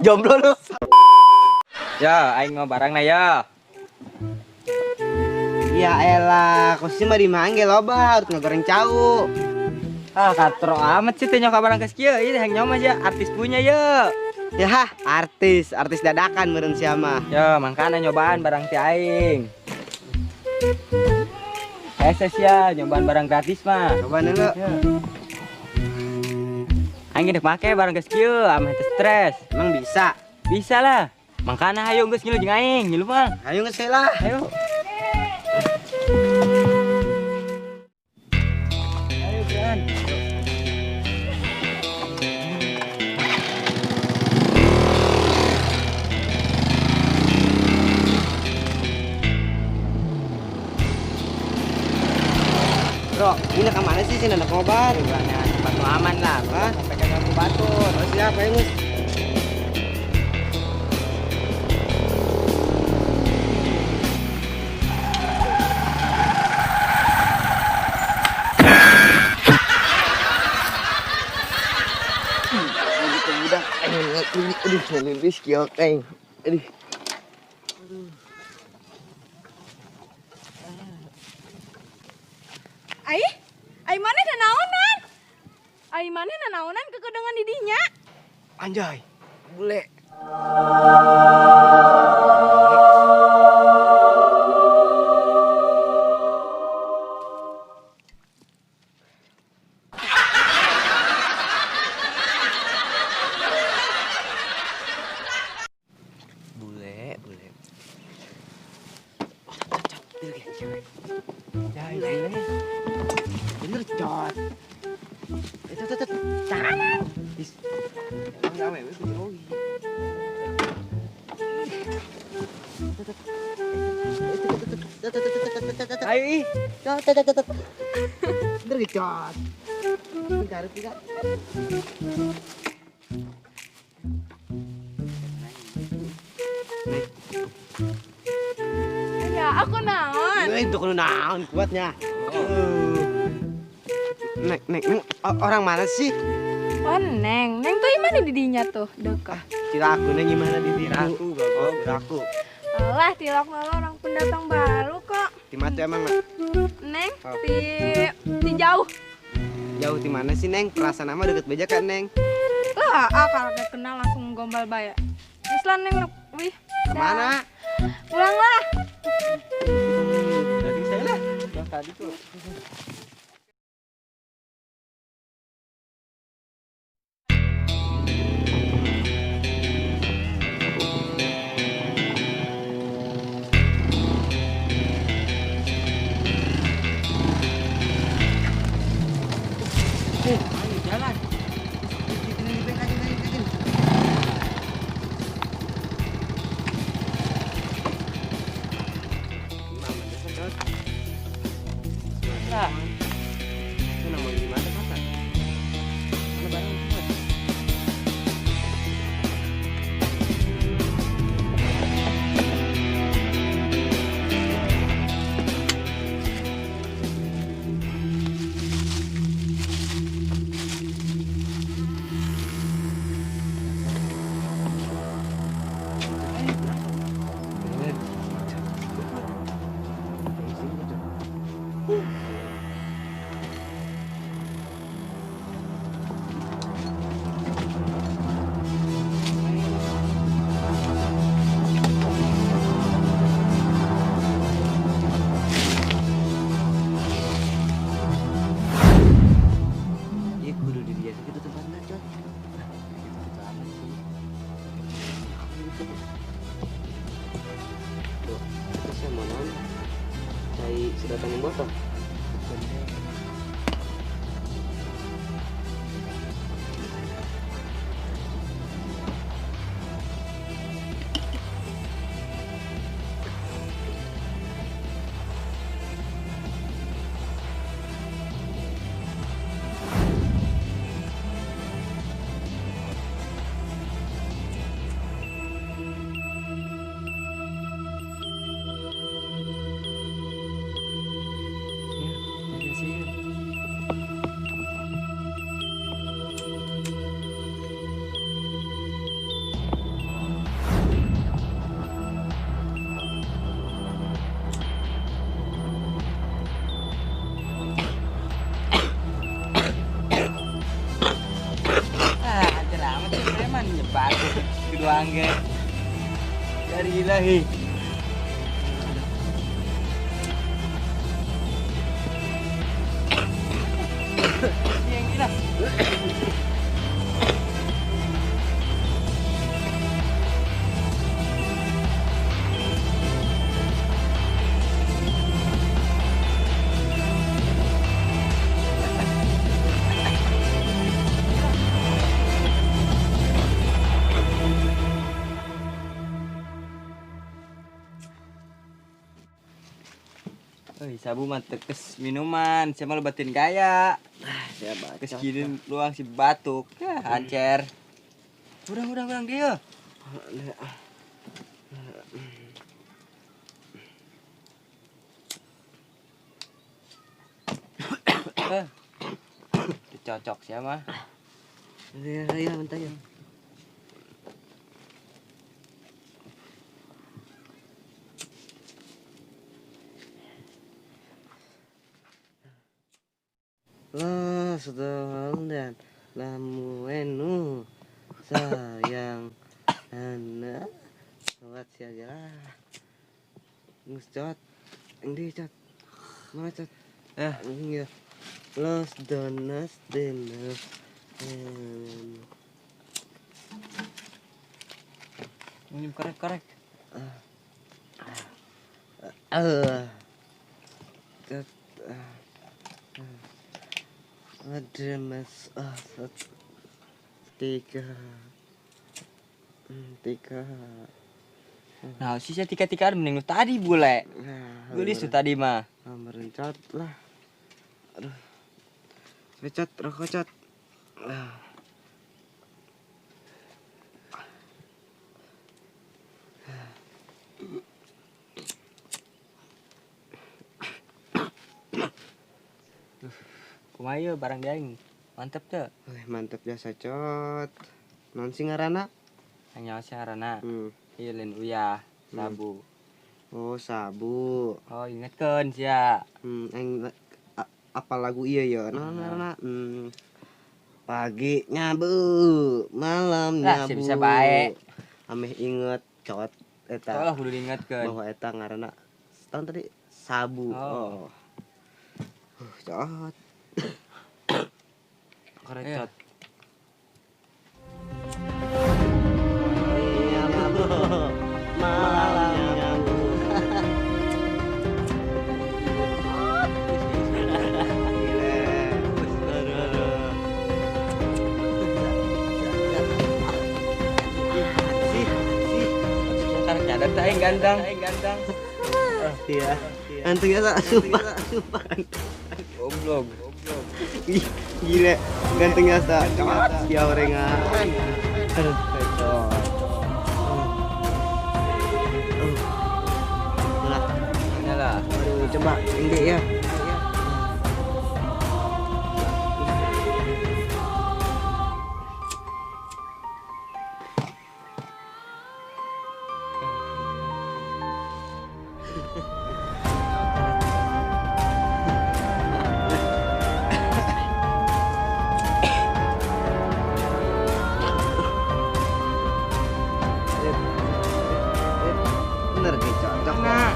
Jomblo lu. Ya, aing mau barang na ya. Ya elah, khususnya mah dimanggil loba, harus ngegoreng cau. Ah, katro amat sih teh nyoka barang geus kieu. Ieu hayang nyoba ya, artis punya ya. Ya, artis, artis dadakan meureun sia mah. Ya, mangkana nyobaan barang ti aing. Hese sia, nyobaan barang gratis mah. Cobaan dulu. Ya. Aing dek make barang geus kieu, ameh teu stres. Emang bisa? Bisa lah. Mangkana hayu geus ngilu jeung aing, ngilu mah. Hayu geus lah. Ayo. Ayo, Brian. Bro, ini ke mana sih sih anak ngobat? Tempat nu aman lah, Hah? sampai ke ganggu batur. Oh, siap, ayo Gus. Aduh, ngelilih kiok aing. Aduh. Ai, ai maneh nanaonan? Ai maneh nanaonan kekedengan di dinya? Anjay, bule. Bule, bule. Jai, bule. Bener, Cot. Itu, itu, itu. Is. Emang awewe kudu oge. Ayo ih. Cot, cot, cot, cot. Bener gitu, Cot. Bentar, tidak. Ya, aku naon? Itu kudu naon kuatnya. Neng, neng, neng, orang mana sih? Oh, Neng. Neng tuh gimana di dinya tuh, dekat. Tiraku, Neng gimana di tiraku, Tiraku, tiraku. Alah, tilok malah orang pendatang baru kok. Di mana tuh emang, Nak? Neng, Oh. di jauh. Jauh di mana sih, Neng? Perasaan nama deket beja kan, Neng? Lah, ah, kalau udah kenal langsung gombal baya. Terus lah, Neng, wih. Kemana? Pulang lah. Tadi saya lah. Yang tadi tuh. Ayo jalan. Lah, Itu nama gimana, Kak? Mana barang itu, Mas? Iya, kudu di dia segitu tempatnya, Cot. gitu-gitu amat sih. Tuh, itu saya mau naon? Cai sedotan yang botol. Kan nyebat kedua angge. Dari ilahi. Yang gila. Sabu mah tekes minuman, siapa lo batin gaya. Siapa? Kes gini luang si batuk, ya, hancer. Urang dia. Cocok siapa? Iya, bentar ya. Lah sudah dan lamuenu sayang anak buat siaga lah. Ngus cot, ini cot, mana cot? Iya. Los donas denas. Minum korek. Cot. Ada mas, tiga. Nah, sisa tiga mending tadi bule. Nah, gelis tuh tadi mah. Merencot lah. Aduh. Cot, rokok cot. Kumaha barang daing. Mantep tuh. Mantep jasa cot. Non sing ngaranna? Hanya sing ngaranna. Ieu lain uyah, sabu. Oh, sabu. Oh, ingetkeun sia. Aing apa lagu ieu ya? Naon ngaranna? Pagi nyabu, malam nyabu. Lah, bisa bae. Ameh inget cot eta. Tolong kudu diingetkeun. Bahwa eta ngaranna tahun tadi sabu. Oh. Cot. Korecot. Malam nyabu. Karek nyadar teh aing ganteng. Iya. Gantengnya tak sumpah. Goblok. Gila, gantengnya tak sia orengan. Aduh, kacau. Lah, nyala. Aduh, coba ini ya. Bener nih, cocok. Nah.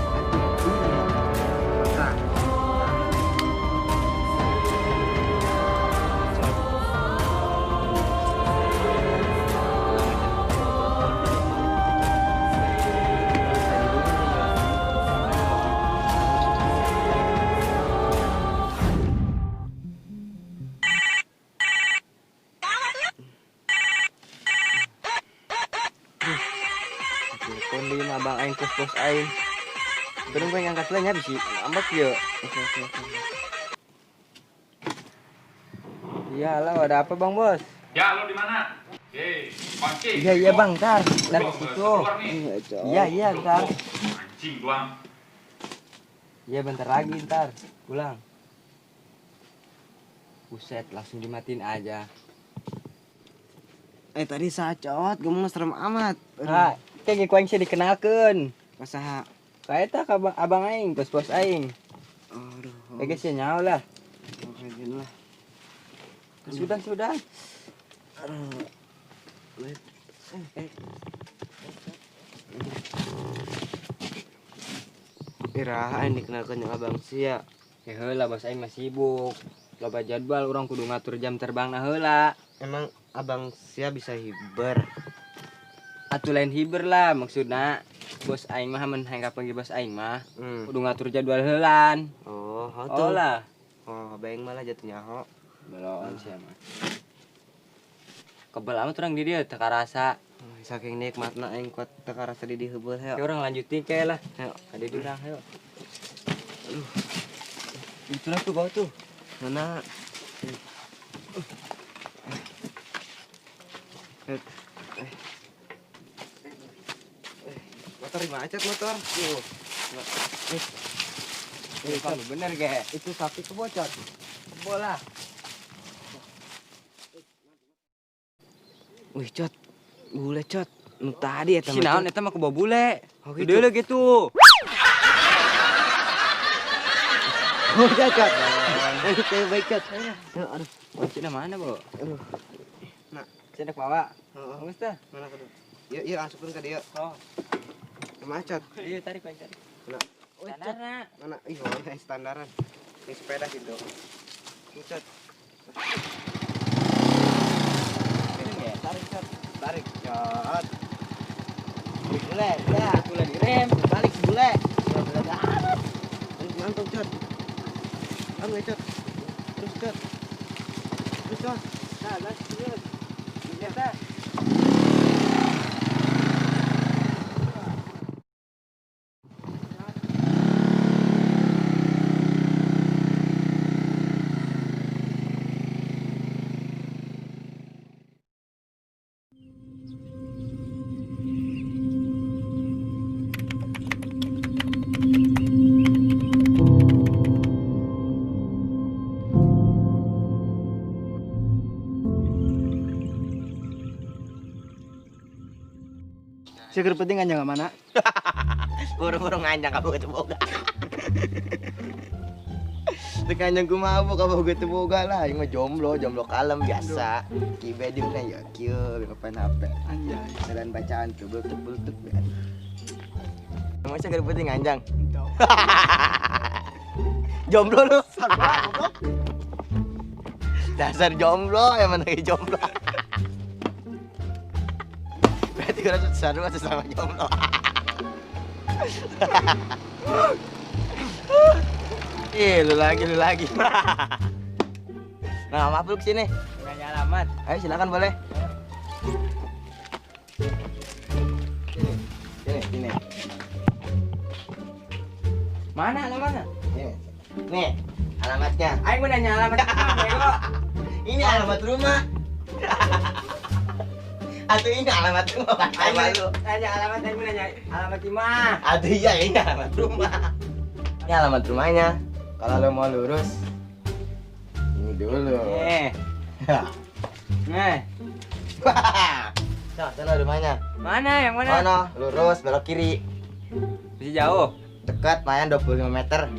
Telepon di abang aing bos bos aing. Belum gue ngangkat lah nya bisi ambek yuk. Oke. Iya, halo, ada apa Bang Bos? Ya, lo di mana? Hei, kunci. Iya Bang, ntar. Ntar ke situ. Iya, ntar. Anjing doang. Iya, bentar lagi ntar pulang. Buset, langsung dimatiin aja. Tadi sacot, gue serem amat. Nah, kayak ku aing sih dikenalkeun. Kasaha? Kayak tak abang aing, bos-bos aing. Aduh. Kayak sih nyawa lah. Lah. Sudah. Aduh. Iraha aing dikenalkeun jeung abang sia. Ya heula bos aing mah sibuk. Loba jadwal urang kudu ngatur jam terbangna heula. Emang abang sia bisa hiber? Atuh lain hiber lah maksudna. Bos aing mah mun hayang kapanggih bos aing mah kudu ngatur jadwal heulan. Oh, oh lah. Oh, aing malah jatuh nyaho. Beloan sia mah. Kebel amat urang di dieu teu karasa. Saking nikmatna aing kuat teu karasa di dieu heubeul hayo. Urang lanjutin kae lah. Hayo, ka dieu urang hayo. Aduh. Itulah tuh bau tuh. Mana? Motor macet motor. Tuh. Kamu bener ge. Itu sapi kebocor. Kebol lah. Wih, Cot. Bule, Cot. Nu tadi eta mah. Si naon eta mah kubawa bule. Oh, gitu. Gede gitu. Oh, ya, Cot. Ayo, baik, Cot. Aduh, kuncinya mana, Bu? Aduh. Nah, saya hendak bawa. Heeh. Bagus teh. Mana kudu? Yuk, yuk asupkeun ka dieu. Oh. Macet. Iya, tarik, Bang, tarik. Mana? Oh, standarna. Mana? Ih, mana standaran. Ini sepeda gitu. Cot. Tarik, Cot. Tarik, Cot. Bule, ya. Bule direm. Balik, bule. Mantap, Cot. Ambil, Cot. Terus, Cot. Terus, Cot. Nah, terus. Terus. Sia keur penting anjang mana? Buru-buru nganjang kamu teu boga. Teu nganjang kumaha kamu teu boga lah, aing mah jomblo, jomblo kalem biasa. Kibe di mana ya kieu ngapain HP. Anjay. Jalan bacaan tuh bultuk-bultuk. Emang sia keur penting nganjang? Jomblo lu. Dasar jomblo, emang lagi jomblo. Berarti gue rasa seru sesama jomblo. Ih, lu lagi. Nah, maaf lu kesini. Nanya alamat. Ayo silakan boleh. Sini, sini. Mana alamatnya? Nih, nih alamatnya. Ayo mau nanya alamat rumah, bego. Ini alamat rumah. Atau ini alamat rumah, Pak. Ayo nanya alamat, ayo nanya alamat imah. Atau iya ini alamat rumah. Ini alamat rumahnya. Kalau lo mau lurus, ini dulu. Nih. Nih. Nah, sana rumahnya. Mana yang mana? Mana? Lurus, belok kiri. Masih jauh? Dekat, lumayan 25 meter.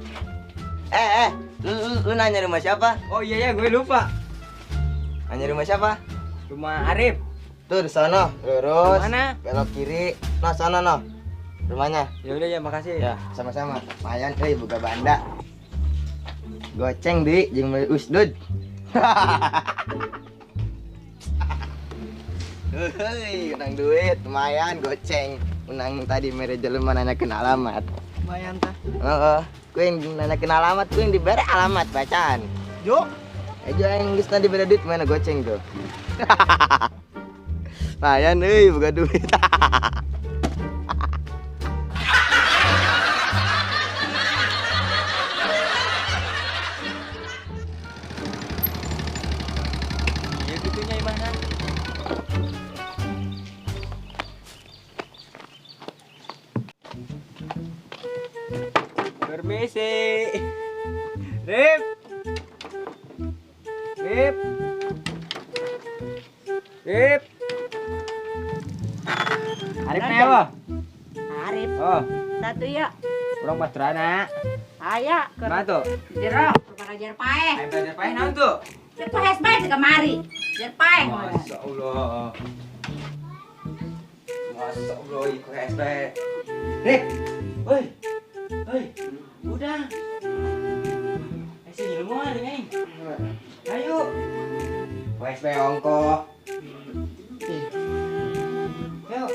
Lu nanya rumah siapa? Oh iya ya, gue lupa. Nanya rumah siapa? Rumah Arif. Tuh di sono, lurus. Mana? Belok kiri. Nah, sono no. Rumahnya. Ya udah ya, makasih. Ya, sama-sama. Lumayan euy buka banda. Goceng di jeung meuli usdud. Heuy, menang duit, lumayan goceng. Menang tadi mere jelema nanyakeun alamat. Lumayan tah. Heeh, ku yang nanyakeun alamat, ku yang dibere alamat bacaan. Jo. Jo yang geus tadi bere duit mana goceng tuh. Lumayan euy buka duit. Ya gitunya imahna. Permisi. Rip. Rip. Rip. Arif nih apa? Arif. Oh. Satu ya. Urang pastrana. Aya. Mana tuh? Jero, belajar paeh. Ayo belajar paeh naon tuh? Cek paeh bae kemari. Jer paeh. Masya Allah. Masuk bro, ikut SP. Nih. Woi. Woi. Udah. Sini lu mau nih, ayo. WSP ongko. Ayo.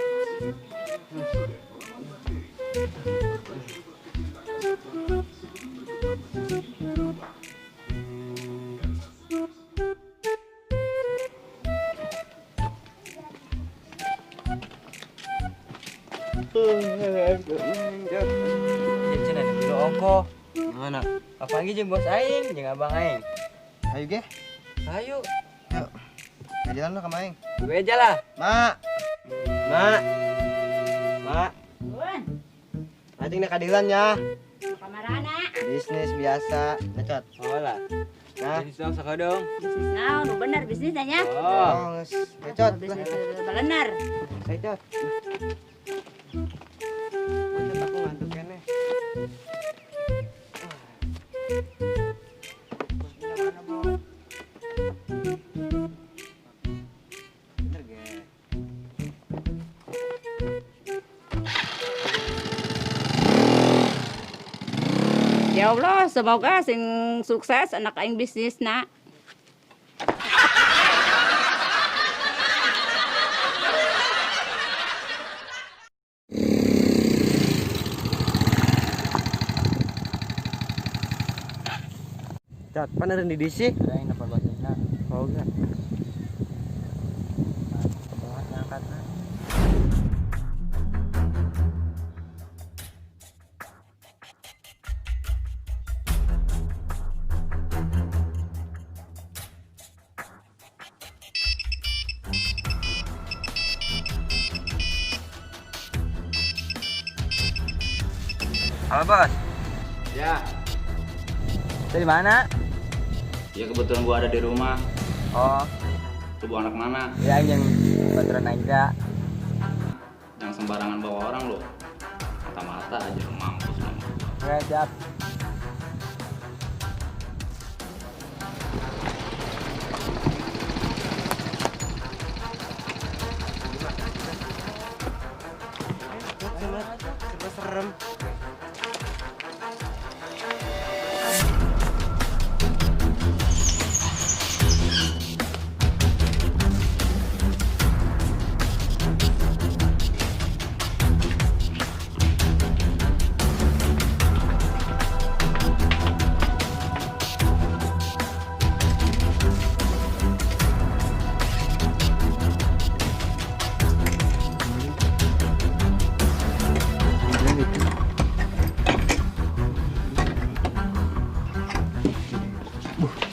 Ongko. Mana? Apalagi jeung bos aing, jeung abang aing. Ayo ge. Ayo. Yuk. Jalan lah sama aing. Gue aja lah. Mak. Mak. Mak. Buan. Acing nak kadilan ya. Kamarana. Bisnis biasa, nyecot. Oh lah. Nah, bisnis dong sakodong. Bisnis naon, nu bener bisnisnya nya. Oh, nyecot. Bisnis bener. Nyecot. Bocot aku ngantuk kene. Ya Allah, semoga sing sukses anak aing bisnis nak. Cat, pan ada di DC? Ada yang dapat bosnya. Oh enggak. Halo bos. Ya. Dari mana? Ya kebetulan gua ada di rumah. Oh. Lu bawa anak mana? Ya yang baturan aja. Jangan sembarangan bawa orang lo. Mata-mata aja lu mampus lu. Oke, siap. Serem.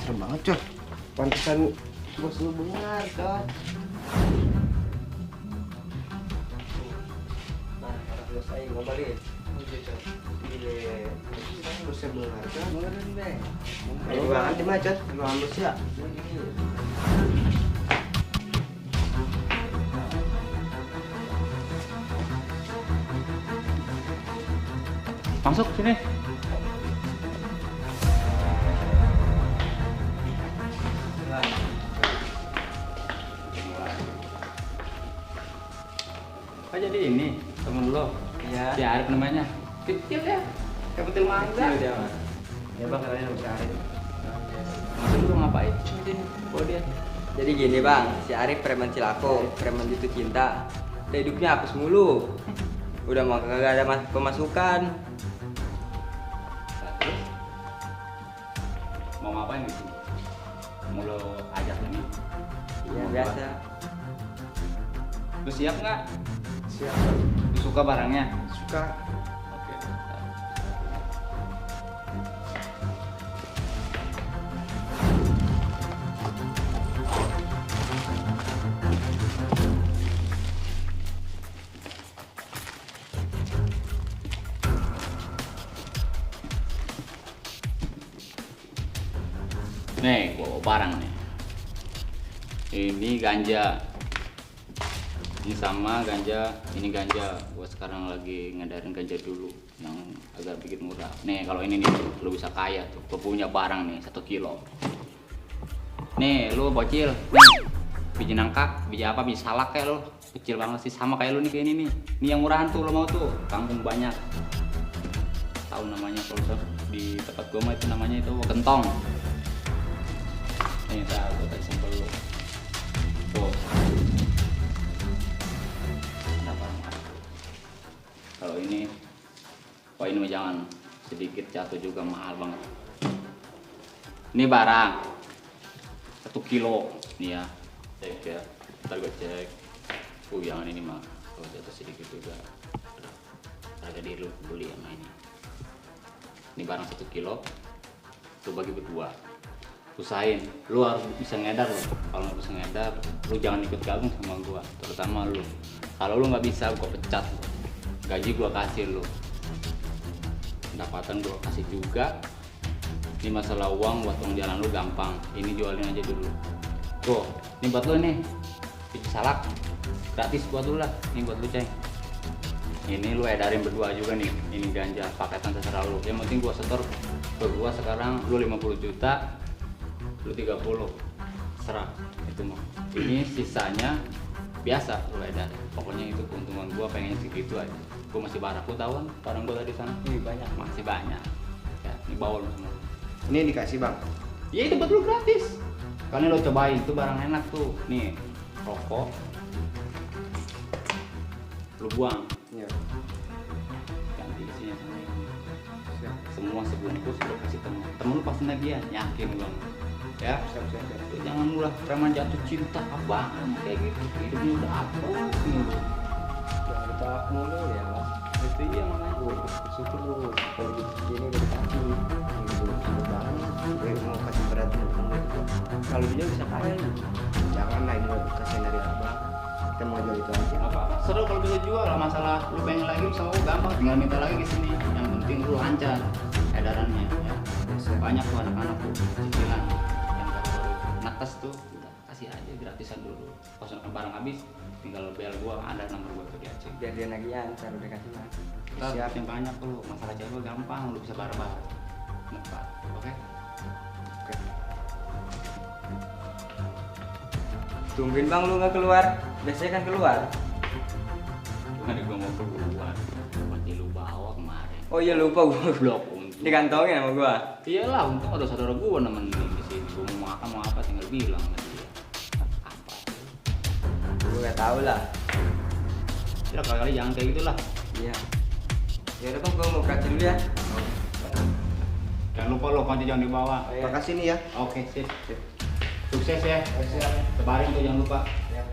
Serem banget, Cot. Pantesan bos lu bengar, Cot. Nah, bos aing ngobrolin. Iya, Cot. Gile. Bosnya bengar, Cot. Bengarin, be. Ayo banget di mah, Cot. Ruangan bos ya. Masuk sini. Oh jadi ini temen lo? Iya. Si Arif namanya. Kecil ya, kayak pentil mangga. Kecil dia mas. Ya bang, kalian sama si Arif. Maksud lu ngapain? Bawa dia. Jadi gini bang, si Arif preman Cilako, preman jatuh cinta. Udah hidupnya hapus mulu. Udah mau kagak ada pemasukan. Nah, terus mau ngapain gitu? Mau lo ajak ini? Iya biasa. Lu siap nggak? Siap. Lu suka barangnya? Suka. Oke. Nih, gua bawa barang nih. Ini ganja. Ini sama ganja, ini ganja. Gua sekarang lagi ngedarin ganja dulu yang agak bikin murah. Nih, kalau ini nih lu bisa kaya tuh. Gua punya barang nih 1 kilo. Nih, lu bocil. Nih, biji nangka, biji apa, biji salak kayak lu. Kecil banget sih, sama kayak lu nih kayak ini nih. Ini yang murahan tuh lo mau tuh, kampung banyak. Tahu namanya kalau di tempat gua mah itu namanya itu kentong. Nih, tar gua kasih sampel lu. Tuh. Ada barang apa? Kalau ini, wah ini mah jangan, sedikit jatuh juga mahal banget. Ini barang 1 kilo nih ya, cek ya, ntar gue cek. Jangan ini mah, kalau jatuh sedikit juga harga diri lu beli sama ini. Ini barang 1 kilo, lu bagi berdua. Usahain, lu harus bisa ngedar lu. Kalau nggak bisa ngedar, lu jangan ikut gabung sama gua, terutama lu. Kalau lu nggak bisa, gua pecat lu. Gaji gua kasih lu, pendapatan gua kasih juga. Ini masalah uang buat uang jalan lu gampang. Ini jualin aja dulu. Tuh, ini buat lu nih, biji salak gratis buat lu lah. Ini buat lu ceng. Ini lu edarin berdua juga nih. Ini ganja paketan terserah lu. Yang penting gua setor ke gua sekarang lu 50 juta, lu 30. Serah itu mah. Ini sisanya biasa lu edar. Pokoknya itu keuntungan gua pengennya segitu aja. Gua masih barang, lu tahu kan barang gua tadi sana? Ini banyak, masih banyak. Ya, ini bawa lu semua. Ini dikasih bang? Ya itu buat lu gratis. Kalian lo cobain, itu barang enak tuh. Nih, rokok. Lu buang. Iya. Ganti isinya sama ini. Siap. Semua sebungkus lu kasih temen. Temen lu pasti nagihan, yakin bang. Ya, siap, siap, siap. Lu jangan ulah preman jatuh cinta apaan kayak gitu. Hidupnya udah apa nih lu. Jangan ditolak mulu ya mas. Itu iya makanya. Gue syukur lu kalau gitu gini udah dikasih. Gue banget. Gue mau kasih berat itu. Kalau dia bisa kaya nih. Jangan lah, ini kasihan dari abang. Kita mau jual itu aja. Apa? Seru kalau bisa jual lah, masalah lu pengen lagi sama gue gampang, tinggal minta lagi ke sini. Yang penting lu lancar edarannya ya. Banyak tuh anak-anak tuh cicilan yang baru-baru nakes tuh udah kasih aja gratisan dulu. Kalau barang habis tinggal bel gua, ada nomor gua tuh di Aceh. Biar dia nagihan, ntar udah kasih mah. Siap yang banyak lu, masalah cewek gampang, lu bisa barbar. Nempat, oke? Oke. Tungguin bang lu nggak keluar, biasanya kan keluar. Gimana gua mau keluar? Pasti lu bawa kemarin. Oh iya lupa gua. Blok untung. Dikantongin sama gua. Iyalah, untung ada saudara gua nemenin di sini. Gua mau makan mau apa tinggal bilang sama dia. Apa? Gua nggak tahu lah. Ya kali-kali jangan kayak gitulah. Iya. Ya udah bang, gua mau beraksi dulu ya. Jangan lupa lo kunci jangan dibawa. Oh, iya. Makasih nih ya. Oke, sip. Sukses ya. Siap. Sebarin tuh jangan lupa. Ya.